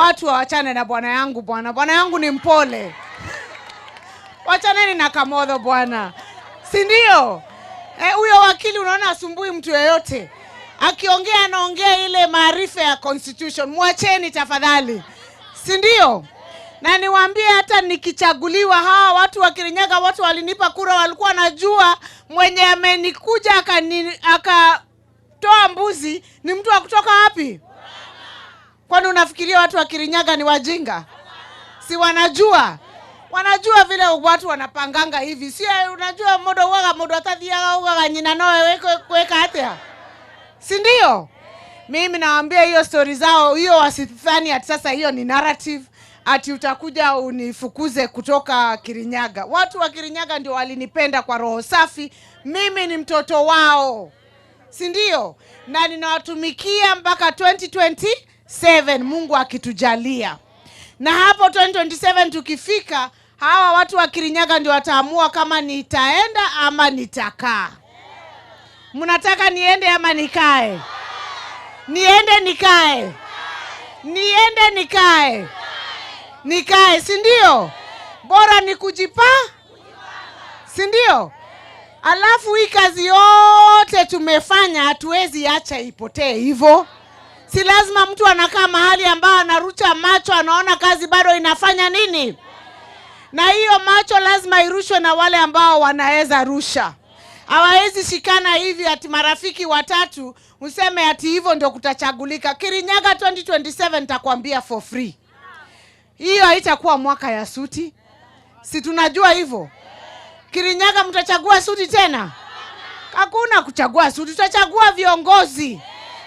Watu waachane na bwana yangu bwana. Bwana yangu ni mpole. Wachaneni na Kamotho bwana. Si ndio? Huyo wakili unaona asumbui mtu yeyote. Akiongea anaongea ile maarifa ya constitution. Mwacheni tafadhali. Si ndio? Na niwaambie hata nikichaguliwa, hawa watu wa Kirinyaga, watu walinipa kura, walikuwa najua mwenye amenikuja akatoa mbuzi ni mtu wa kutoka wapi? Kwani unafikiria watu wa Kirinyaga ni wajinga? Si wanajua? Wanajua vile watu wanapanganga hivi. Si unajua modo waga modo atathiaga ugaga nyina nowe weka atia. Si ndio? Mimi nawaambia hiyo story zao, hiyo wasithani ati sasa hiyo ni narrative ati utakuja unifukuze kutoka Kirinyaga. Watu wa Kirinyaga ndio walinipenda kwa roho safi. Mimi ni mtoto wao. Si ndio? Na ninawatumikia mpaka 2027 Mungu akitujalia. Na hapo 2027 tukifika, hawa watu wa Kirinyaga ndio wataamua kama nitaenda ama nitakaa. Mnataka niende ama nikae? Niende nikae? Niende nikae? Nikae, si ndio? Bora ni kujipa? Si ndio? Alafu hii kazi yote tumefanya hatuwezi acha ipotee hivyo. Si lazima mtu anakaa mahali ambao anarusha macho, anaona kazi bado inafanya nini? Na hiyo macho lazima irushwe na wale ambao wanaweza rusha. Hawawezi shikana hivi ati marafiki watatu useme ati hivyo ndio kutachagulika. Kirinyaga 2027 nitakwambia for free. Hiyo haitakuwa mwaka ya suti. Si tunajua hivyo? Kirinyaga mtachagua suti tena? Hakuna kuchagua suti, tutachagua viongozi.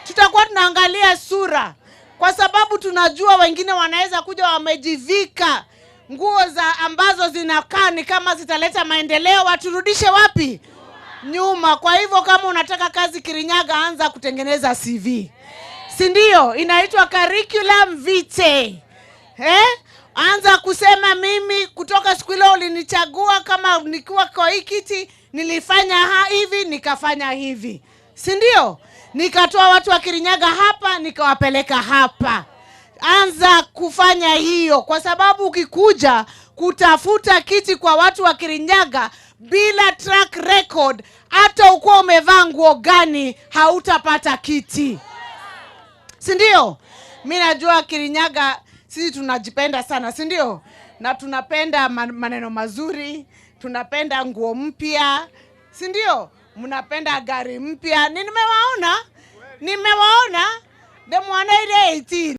Tutakuwa tunaangalia sura, kwa sababu tunajua wengine wanaweza kuja wamejivika nguo za ambazo zinakaa ni kama zitaleta maendeleo, waturudishe wapi? Nyuma. Kwa hivyo kama unataka kazi Kirinyaga, anza kutengeneza CV. Si ndio? Inaitwa curriculum vitae. Eh? Anza kusema mimi kutoka siku ile ulinichagua kama nikiwa kwa hii kiti nilifanya hivi nikafanya hivi. Si ndio? Nikatoa watu wa Kirinyaga hapa nikawapeleka hapa. Anza kufanya hiyo, kwa sababu ukikuja kutafuta kiti kwa watu wa Kirinyaga bila track record, hata ukuwa umevaa nguo gani hautapata kiti. Si ndio? Mimi najua Kirinyaga sisi tunajipenda sana, si ndio? Na tunapenda maneno mazuri, tunapenda nguo mpya, si ndio? Mnapenda gari mpya. Nimewaona, nimewaona demwana ile 18.